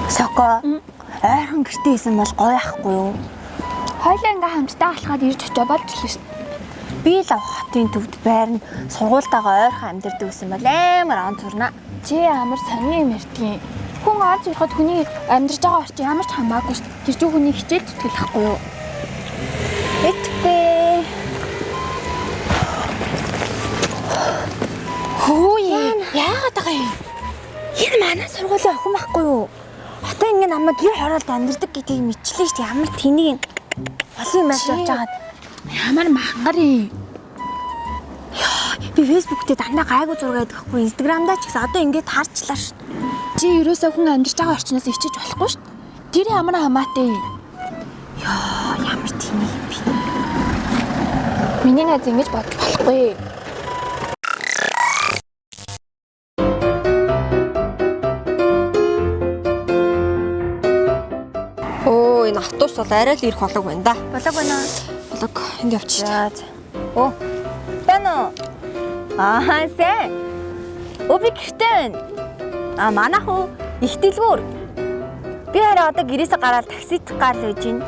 Соко. Ойрхон гэртээ исэн бол гоё ахгүй юу? Хойлоо ингээ хамтдаа алхаад ирж очоо болж л шүү. Би л хотын төвд байрна. Сургуультайгаа ойрхон амьдардаг гэсэн бол амар он зурна. Чи ямар сони юм ярьдгийн. Хүн аз сурахад хүний амьдарч байгаа орчин ямар ч хамаагүй шүү. Тэр чинь хүний хичээл зүтгэл ахгүй юу? Этгүй. Хөө яагаад байгаа юм? Энэ манай сургуулийн охин байхгүй юу? Одоо ингэ намайг гэр хороолд амьдардаг гэдгийг мэдчлээ шүү дээ. Ямар тэнийг юм. Олон юм ярьж явж байгаад Ямар мангар юм? би Facebook дээр дандаа гайгүй зураг байдаг хгүй Instagram-даа ч гэсэн одоо ингэ таарчлаа шүү. Чи ерөөсөө хүн амьдарч байгаа орчноос ичиж болохгүй шүү. Тэр ямар хамаатай юм? Ёо, ямар тэнийг юм бэ? Миний найз ингэж бодож болохгүй. Өө энэ автобус бол арай л ирэх болог байна да. Болог байна. Болог энд явчих. За. за. Оо. Байна уу? Аа, сайн. Өө би гэртээ байна. А манайх уу? Их дэлгүүр. Би хараа одоо гэрээсээ гараад таксит гал байж гин.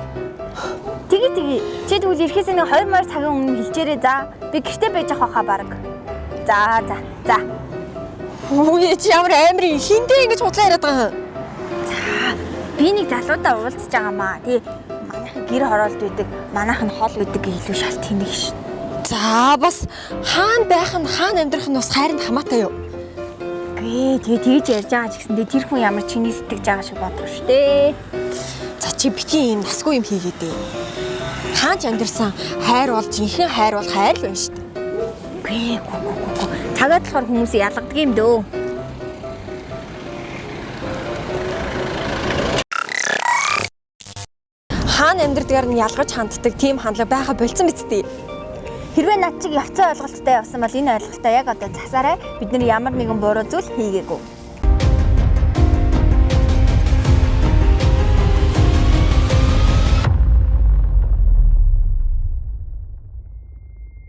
Тгий тгий. Чи тэгвэл ирэхээс нэг 2 морь цагийн өмнө хэлжээрэй за. Би гэртээ байж авах хаа баг. За за за. Үгүй чи ямар амар юм хиндэ ингэж худлаа яриад байгаа юм. Би нэг залуудаа уулзж байгаа маа. Тэгээ манайх гэр хороолт байдаг, манайх нь хол байдаг гэж илүү шал тэнэг шин. За бас хаана байх нь хаана амьдрах нь бас хайранд хамаатай юу? Гээ тэгээ тэгж ярьж байгаа ч гэсэндээ тэр хүн ямар чиний сэтгэж байгаа шиг бодох шүү дээ. За чи бити юм насгүй юм хийгээд ээ. Хаан ч амьдрсан хайр бол жинхэнэ хайр бол хайр л байна шүү дээ. Гээ гү гү гү гү. Цагаад болохоор хүмүүс ялгадаг юм дөө. Хаана амьдрдгаар нь ялгаж ханддаг тийм хандлага байха болцсон биз дээ. Хэрвээ над чиг явцсан ойлголттой явсан бол энэ ойлголтоо яг одоо засаарай. Бид нар ямар нэгэн буруу зүйл хийгээгүй.